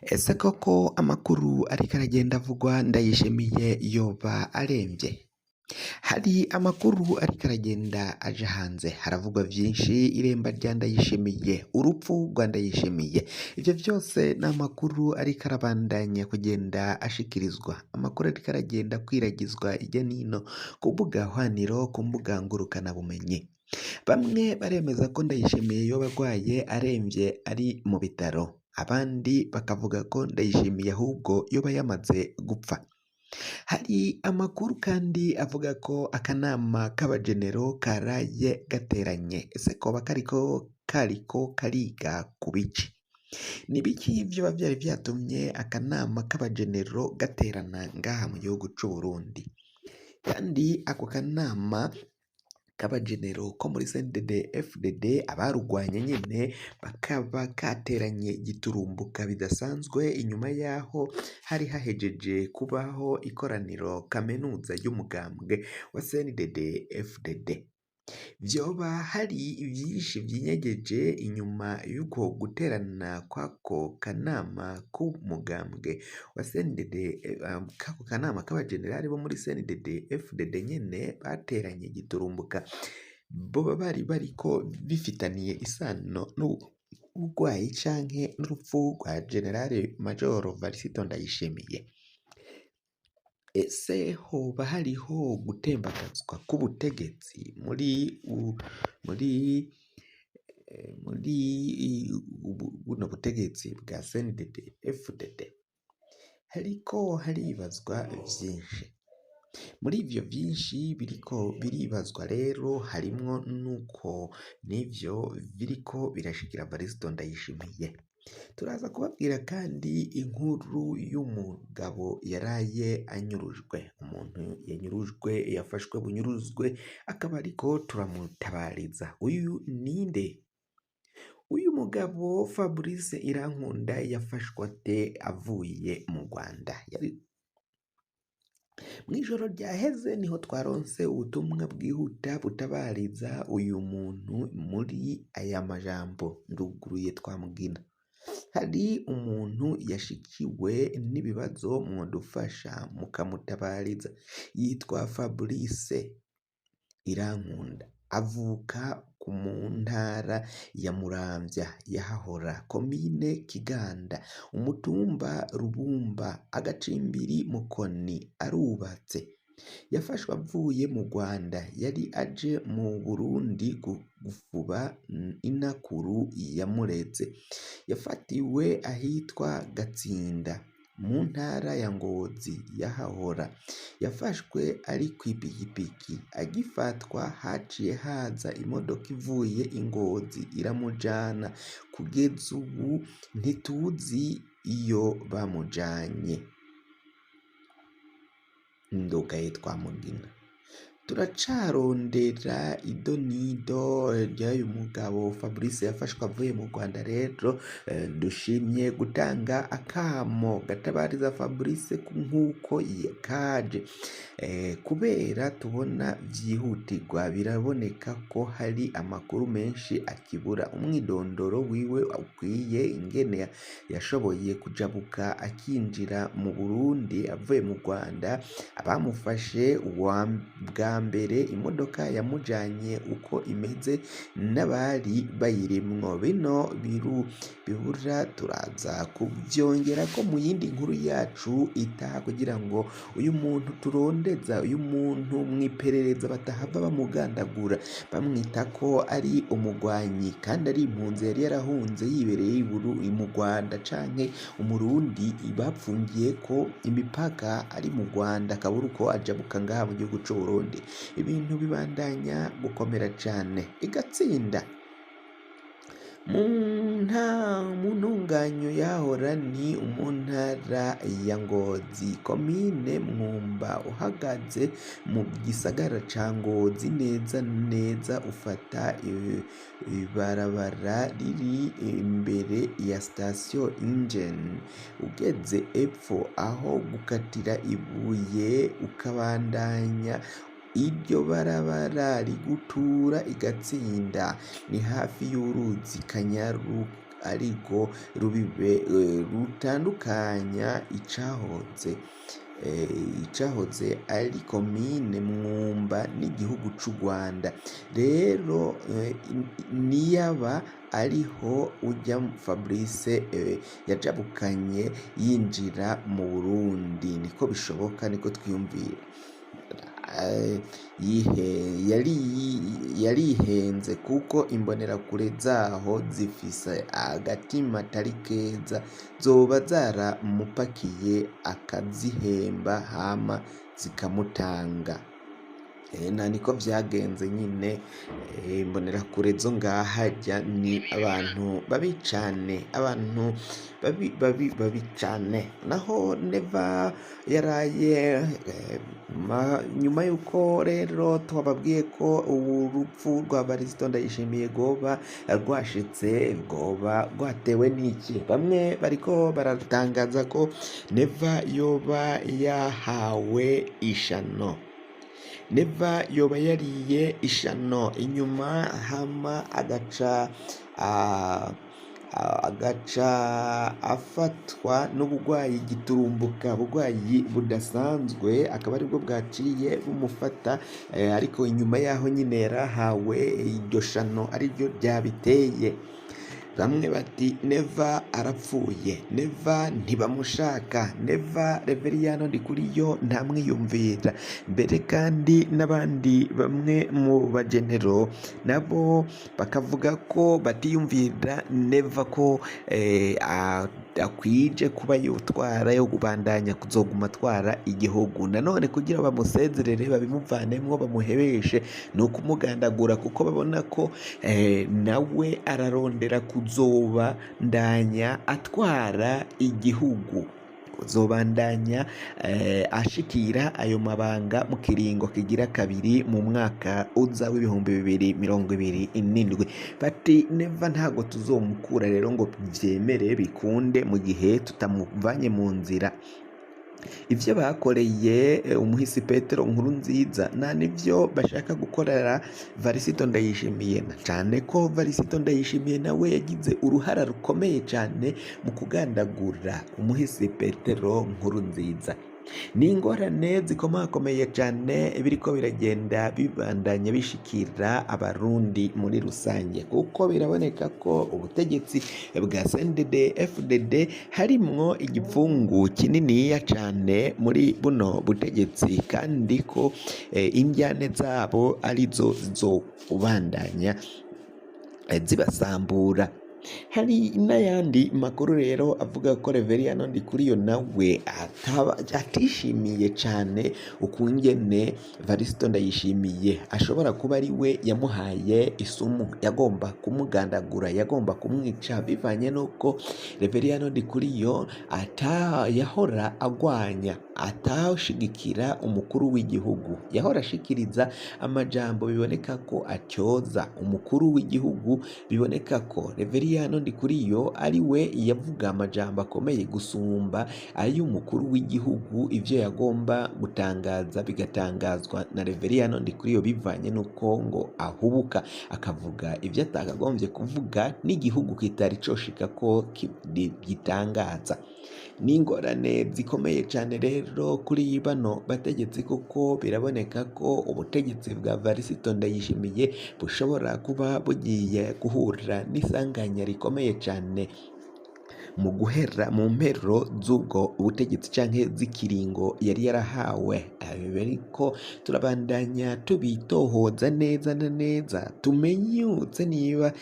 Ese koko amakuru ariko aragenda avugwa Ndayishimiye yoba aremvye? Hari amakuru ariko aragenda aja hanze, haravugwa vyinshi, iremba rya Ndayishimiye, urupfu rwa Ndayishimiye, ivyo vyose ni amakuru ariko arabandanya kugenda ashikirizwa, amakuru ariko aragenda akwiragizwa hirya nino ku mbuga hwaniro, ku mbuga ngurukanabumenyi. Bamwe baremeza ko Ndayishimiye yoba agwaye aremvye ari mu bitaro, abandi bakavuga ko Ndayishimiye ahubwo yoba yamaze gupfa. Hari amakuru kandi avuga ko akanama k'abajenero karaye gateranye, ese koba kariko kariko kariga ku biki? Ni ibiki vyoba vyari vyatumye akanama k'abajenero gaterana ngaha mu gihugu c'Uburundi? Kandi ako kanama k'abajenero ko muri CNDD FDD abarugwanye nyene bakaba kateranye giturumbuka bidasanzwe inyuma yaho hari hahejeje kubaho ikoraniro kaminuza y'umugambwe wa CNDD FDD. Vyoba hari vyinshi vyinyegeje inyuma y'uko guterana kw'ako kanama k'umugambwe wa CNDD, kako kanama k'abajenerali bo muri CNDD FDD nyene bateranye giturumbuka, boba bari bariko bifitaniye isano n'ubugwayi canke n'urupfu rwa Generale Majoro Varisito Ndayishimiye? Ese hoba hariho gutembagazwa k'ubutegetsi muri buno butegetsi bwa CNDD FDD? Hariko haribazwa vyinshi. Muri ivyo vyinshi biriko biribazwa rero harimwo nuko n'ivyo biriko birashikira Varisito Ndayishimiye. Turaza kubabwira kandi inkuru y'umugabo yaraye anyurujwe, umuntu yanyurujwe yafashwe bunyuruzwe akaba ariko turamutabariza. Uyu ninde? Uyu mugabo Fabrice Irankunda yafashwe ate avuye mu Rwanda? Mw'ijoro ryaheze niho twaronse ubutumwa bwihuta butabariza uyu muntu muri aya majambo nduguruye twamugina. Hari umuntu yashikiwe n'ibibazo mwodufasha mukamutabariza, yitwa Fabrice Irankunda, avuka mu ntara ya Muramvya yahahora, komine Kiganda, umutumba Rubumba, agacimbiri Mukoni, arubatse. Yafashwe avuye mu Rwanda, yari aje mu Burundi gufuba inakuru yamureze. Yafatiwe ahitwa Gatsinda mu ntara ya Ngozi yahahora. Yafashwe ari kw'ipikipiki, agifatwa haciye haza imodoka ivuye i Ngozi iramujana, kugeza ubu ntituzi iyo bamujanye. Ndugaye twamugina. Turacarondera idonido ry'uyu mugabo Fabrice yafashwe avuye mu Rwanda. Rero dushimye gutanga akamo gatabariza Fabrice nk'uko kaje, kubera tubona vyihutirwa. Biraboneka ko hari amakuru menshi akibura, umwidondoro wiwe ukwiye, ingene yashoboye kujabuka akinjira mu Burundi avuye mu Rwanda, abamufashe bwa mbere, imodoka yamujanye uko imeze n'abari bayirimwo. Bino biru bibura turaza kuvyongera ko mu yindi nkuru yacu itaha, kugira ngo uyu muntu turondeza, uyu muntu mw'iperereza batahava bamugandagura bamwita ko ari umugwanyi kandi ari impunzi yari yarahunze yibereye mu Rwanda, canke umurundi bapfungiye ko imipaka ari mu Rwanda akabura uko ajabuka ngaha mu gihugu c'Uburundi. Ibintu bibandanya gukomera cane igatsinda mu ntunganyo yahora ni mu ntara ya Ngozi, komine Mwumba. Uhagaze mu gisagara ca Ngozi neza neza, ufata ibarabara riri imbere ya sitasiyo Engine, ugeze epfo aho gukatira ibuye ukabandanya iryo barabara rigutura igatsinda, ni hafi y'uruzi Kanyaru. arirwo rubibe rutandukanya icahoze ari komine Mwumba n'igihugu c'u Rwanda. Rero niyaba ariho urya Fabrice yajabukanye yinjira mu Burundi, niko bishoboka, niko twiyumvira. Yarihenze kuko imbonerakure zaho zifise agatima atari keza, zoba zaramupakiye akazihemba hama zikamutanga. Na niko vyagenze nyine. Imbonerakure zo ngaharya ni abantu babi cane, abantu babi babi babi cane. Naho Neva yaraye nyuma yuko rero twababwiye ko urupfu rwa Varisito Ndayishimiye rwoba rwashitse, rwoba rwatewe n'iki, bamwe bariko baratangaza ko Neva yoba yahawe ishano, Neva yoba yariye ishano inyuma hama agaca afatwa n'ubugwayi giturumbuka, ubugwayi budasanzwe, akaba aribwo bwaciye bumufata, ariko inyuma yaho nyine yarahawe iryo shano ariryo ryabiteye. Bamwe bati Neva arapfuye, Neva ntibamushaka, Neva Reveriyano Ndikuriyo ntamwiyumvira. Mbere kandi n'abandi bamwe mu bagenero nabo bakavuga ko batiyumvira Neva ko akwije kuba yotwara, yo kubandanya kuzoguma atwara igihugu. Nanone kugira bamusezerere, babimuvanemwo, bamuhebeshe, ni ukumugandagura, kuko babona ko nawe ararondera kuzobandanya atwara igihugu, kuzobandanya ashikira ayo mabanga mu kiringo kigira kabiri mu mwaka uza w'2027. Bati Neva ntago tuzomukura rero ngo vyemere bikunde mu gihe tutamuvanye mu nzira. Ivyo bakoreye umuhisi Petero Nkurunziza na nivyo bashaka gukorera Varisito Ndayishimiye, na cane ko Varisito Ndayishimiye nawe yagize uruhara rukomeye cane mu kugandagura umuhisi Petero Nkurunziza. Ni ingorane zikomakomeye cane biriko biragenda bibandanya bishikira abarundi muri rusange, kuko biraboneka ko ubutegetsi bwa CNDD FDD harimwo igipfungu kininiya cane muri buno butegetsi, kandi ko indyane zabo arizo zizobandanya zibasambura. Hari n'ayandi makuru rero avuga ko Reveriyano Ndikuriyo nawe atishimiye cane ukungene Varisito Ndayishimiye ashobora kuba ari we yamuhaye isumu yagomba kumugandagura, yagomba kumwica, bivanye n'uko Reveriyano Ndikuriyo yahora agwanya, atashigikira umukuru w'igihugu, yahora ashikiriza amajambo biboneka ko atyoza umukuru w'igihugu, biboneka ko Reveriyano Ndikuriyo ari we yavuga amajambo akomeye gusumba ay'umukuru w'igihugu, ivyo yagomba gutangaza bigatangazwa na Reveriyano Ndikuriyo, bivanye n'uko ngo ahubuka akavuga ivyo atakagombye kuvuga n'igihugu kitari coshika ko gitangaza. Ni ingorane zikomeye cane rero kuri bano bategetsi, kuko biraboneka ko ubutegetsi bwa Varisito Ndayishimiye bushobora kuba bugiye guhura n'isanganya rikomeye cane mu guhera mu mpero z'ubwo butegetsi canke z'ikiringo yari yarahawe. Ariko turabandanya tubitohoza neza na neza, tumenyutse niba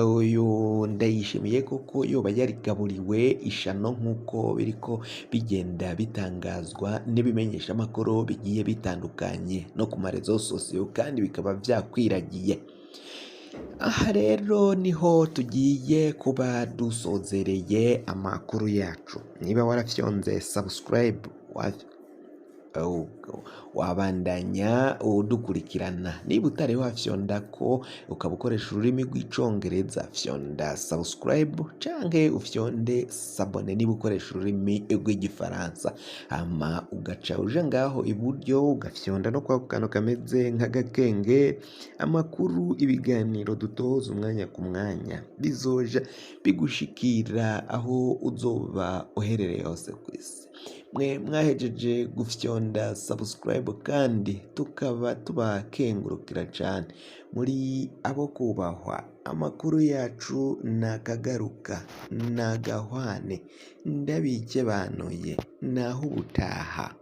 uyu Ndayishimiye koko yoba yarigaburiwe ishano nk'uko biriko bigenda bitangazwa n'ibimenyeshamakuru bigiye bitandukanye no ku marezo sosiyo, kandi bikaba vyakwiragiye. Aha rero niho tugiye kuba dusozereye amakuru yacu. Niba warafyonze subscribe Wabandanya udukurikirana. Niba utari wafyondako ukaba ukoresha ururimi rw'icongereza, fyonda subscribe canke ufyonde s'abonner niba ukoresha ururimi rw'igifaransa, hama ugaca uja ngaho iburyo ugafyonda no kwako kantu kameze nk'agakenge. Amakuru, ibiganiro dutoza umwanya ku mwanya bizoja bigushikira aho uzoba uherereye hose kw'isi. Mwe mwahejeje gufyonda subscribe kandi tukaba tubakengurukira cane, muri abo kubahwa. Amakuru yacu nakagaruka nagahwane, ndabikebanuye, naho ubutaha.